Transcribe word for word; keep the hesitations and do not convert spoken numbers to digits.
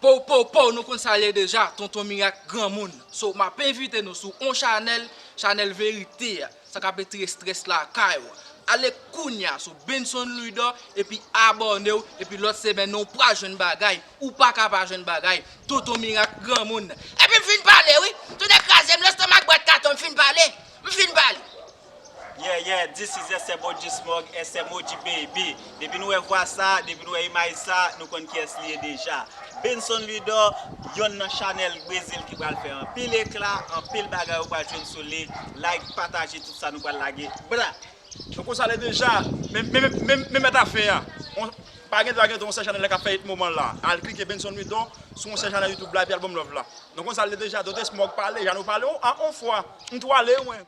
Pow, pow, pow, nou konn sa l ye deja, Tonton Mirak granmoun. So, m ap envite nou sou on chanèl, chanèl verite a, sa k ap retire estrès lakay ou. Ale kounya sou Benson Louidor, epi abòne w, epi lòt semèn nan ou pral jwenn bagay, ou pa ka pa jwenn bagay, Tonton Mirak granmoun. Epi m fin pale, wi, tounen kraze m, lestomak bwat katon, m fin pale, m fin pale. Yeah, yeah, this is S M O G Smog, S M O G Baby. Depi nou wè vwa sa, depi nou wè imaj sa, nou konn kiyès li ye deja. Benson Louidor, yonn nan chanèl Brezil ki pral fè anpil ekla, anpil bagay ou pral jwenn sou li. Like, pataje tout sa nou pral lage. Bra! Nou konn sa l ye deja, men men men men mèt afen an. Pa gen dwa gen yon sèl chanèl k ap fè hit moman la. Al klike Benson Louidor sou yon sèl chanèl YouTube la epi al ban m love la. Nou konn sa l ye deja, Tonton Smog pale, Jano pale, a on fwa. M tou ale, mwen.